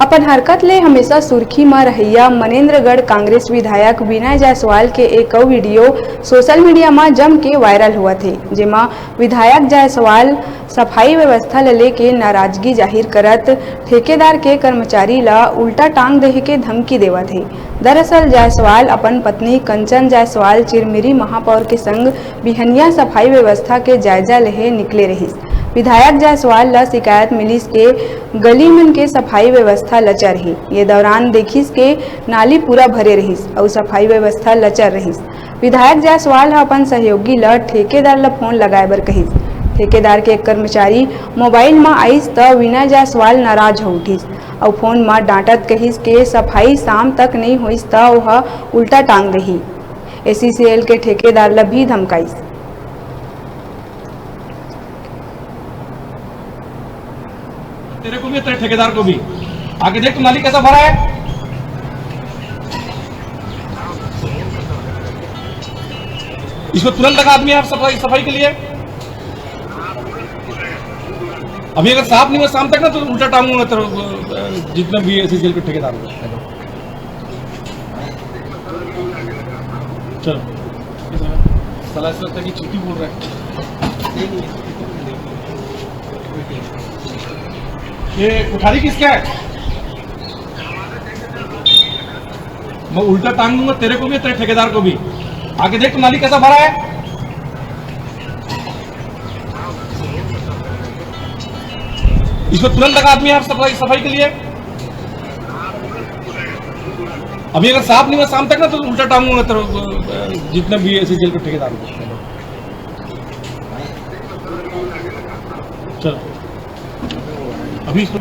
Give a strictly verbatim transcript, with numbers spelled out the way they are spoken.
अपन हरकत ले हमेशा सुर्खी म रहइया मनेंद्रगढ़ कांग्रेस विधायक विनय जायसवाल के एक अउ वीडियो सोशल मीडिया म जम के वायरल होवत हे, जेमा विधायक जायसवाल सफाई व्यवस्था ल लेके नाराजगी जाहिर करत ठेकेदार के कर्मचारी ल उल्टा टांग देहे के धमकी देवत हे। दरअसल जायसवाल अपन पत्नी कंचन जायसवाल चिरमिरी महापौर के संग बिहनिया सफाई व्यवस्था के जायजा लेहे निकले रहिस। विधायक जायसवाल ल शिकायत मिलिस के गली मन के सफाई व्यवस्था लचर हे। ये दौरान देखिस के नाली पूरा भरे रहिस अउ सफाई व्यवस्था लचर रहिस। विधायक जायसवाल ह अपन सहयोगी ल ठेकेदार ल फोन लगाए बर कहिस। ठेकेदार के एक कर्मचारी मोबाइल म आइस त विनय जायसवाल नाराज हो उठिस अउ फोन म डांटत कहिस के सफाई शाम तक नइ होइस त ओह उल्टा टांग देही। एसीसीएल के ठेकेदार ल भी धमकाइस। तेरे को भी, तेरे ठेकेदार को भी। आके देख तो नाली कैसा भरा है। इसको तुरंत लगा आदमी आप सफाई, सफाई के लिए। अभी अगर साफ नहीं हुआ शाम तक ना, तो उल्टा टांगूंगा तेरे, जितने भी एसीसीएल के ठेकेदार हो। चलो। साला ऐसा लगता है कि चींटी बोल रहा है। ये कोठारी किसका है? मैं उल्टा टांग दूंगा तेरे को भी, तेरे ठेकेदार को भी। आके देख तो नाली कैसा भरा है। इसको तुरंत लगा आदमी आप सफाई, सफाई के लिए। अभी अगर साफ नहीं हुआ शाम तक ना, तो उल्टा टांगूंगा तेरे, जितने भी एसीसीएल के ठेकेदार हो। चलो, अभी इसको